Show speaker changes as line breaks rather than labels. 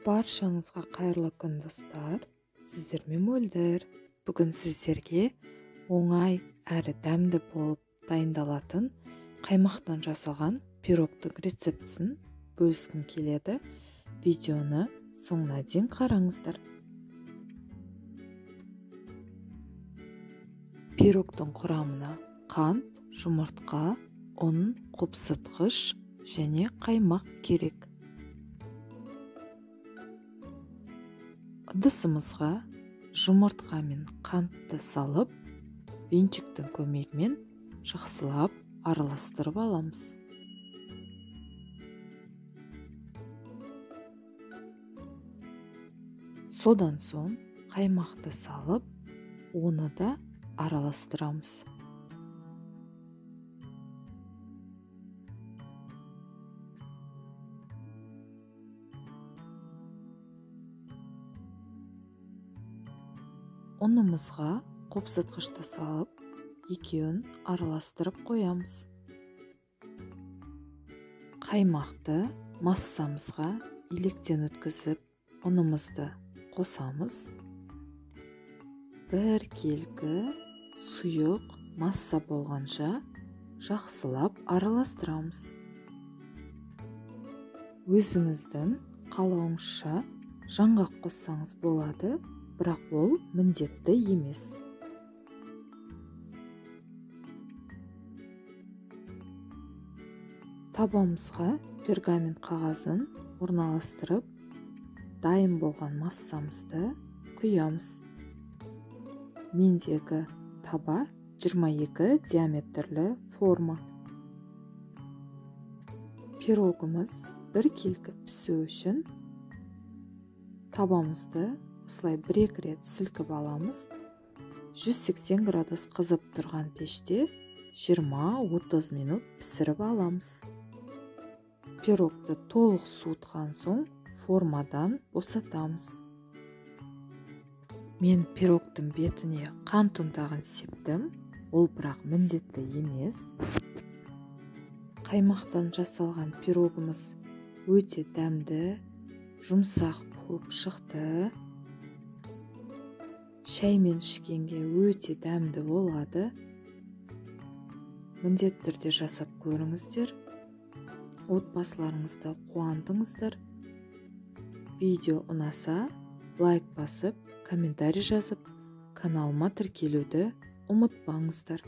Баршаңызға қайырлы күн, достар. Сіздермен Мөлдір. Бүгін сіздерге оңай әрі дәмді болып дайындалатын қаймақтан жасалған пирогтың рецептісін бөліскім келеді. Видеоны соңына дейін қараңыздар. Пирогтың құрамына қант, жұмыртқа, ұн, қопсытқыш және қаймақ керек. Ыдысымызға жұмыртқа мен қантты салып, венчиктің көмегімен жақсылап араластырып аламыз. Содан соң қаймақты салып, оны да араластырамыз. Ұнымызға қопсытқышты салып, екеуін араластырып қоямыз. Қаймақты массамызға електен өткізіп, ұнымызды қосамыз. Бір келкі сұйық масса болғанша жақсылап араластырамыз. Өзіңіздің қалауыңызша жаңғақ қоссаңыз болады, бірақ ол міндетті емес. Табамызға пергамент қағазын орналастырып, дайын болған массамызды құямыз. Мендегі таба 22 диаметрлі форма. Пирогымыз бір келкі пісу үшін табамызды осылай бір-екі рет сілкіп аламыз. 180 градус қызып тұрған пеште 20-30 минут пісіріп аламыз. Пирогты толық суытқан соң формадан босатамыз. Мен пирогтың бетіне қант ұнтағын септім, ол бірақ міндетті емес. Қаймақтан жасалған пирогымыз өте дәмді, жұмсақ болып шықты. Шаймен ішкенге өте дәмді болады. Міндетті түрде жасап көріңіздер. Отбасыларыңызды қуантыңыздар. Видео ұнаса, лайк басып, комментарий жазып, каналыма тіркелуді ұмытпаңыздар.